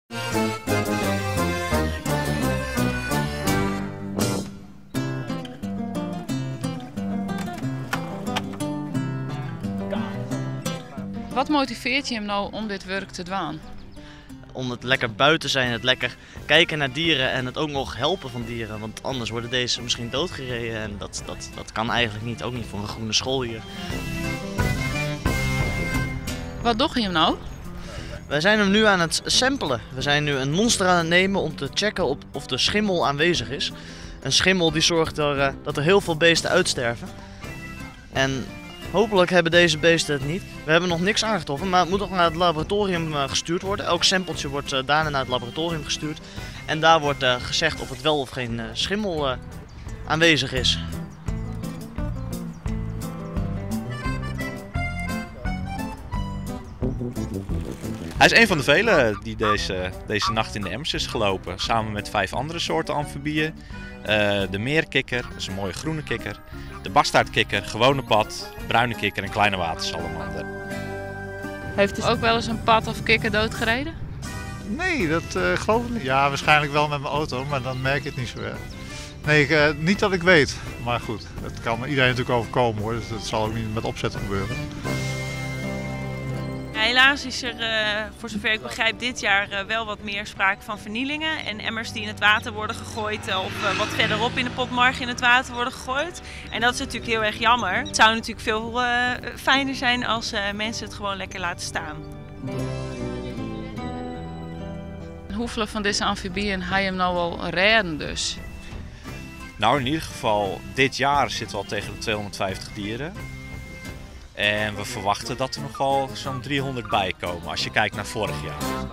Wat motiveart jim no om dit wurk te dwaan? Om het lekker buiten zijn, het lekker kijken naar dieren en het ook nog helpen van dieren. Want anders worden deze misschien doodgereden en dat, dat, dat kan eigenlijk niet, ook niet voor een groene school hier. Wat dogge jim no? Wij zijn hem nu aan het samplen. We zijn nu een monster aan het nemen om te checken op of de schimmel aanwezig is. Een schimmel die zorgt er, dat er heel veel beesten uitsterven. En hopelijk hebben deze beesten het niet. We hebben nog niks aangetroffen, maar het moet nog naar het laboratorium gestuurd worden. Elk sampletje wordt daarna naar het laboratorium gestuurd. En daar wordt gezegd of het wel of geen schimmel aanwezig is. Hij is een van de vele die deze nacht in de Ems is gelopen. Samen met 5 andere soorten amfibieën. De meerkikker, dat is een mooie groene kikker. De bastaardkikker, gewone pad, bruine kikker en kleine watersalamander. Heeft u ook wel eens een pad of kikker doodgereden? Nee, dat geloof ik niet. Ja, waarschijnlijk wel met mijn auto, maar dan merk ik het niet zo erg. Nee, niet dat ik weet. Maar goed, het kan iedereen natuurlijk overkomen hoor. Dus dat zal ook niet met opzet gebeuren. Helaas is er, voor zover ik begrijp, dit jaar wel wat meer sprake van vernielingen. En emmers die in het water worden gegooid of wat verderop in de Potmarge in het water worden gegooid. En dat is natuurlijk heel erg jammer. Het zou natuurlijk veel fijner zijn als mensen het gewoon lekker laten staan. Hoeveel van deze amfibieën ga je hem nou al redden dus? In ieder geval dit jaar zitten we al tegen de 250 dieren. En we verwachten dat er nog wel zo'n 300 bij komen als je kijkt naar vorig jaar.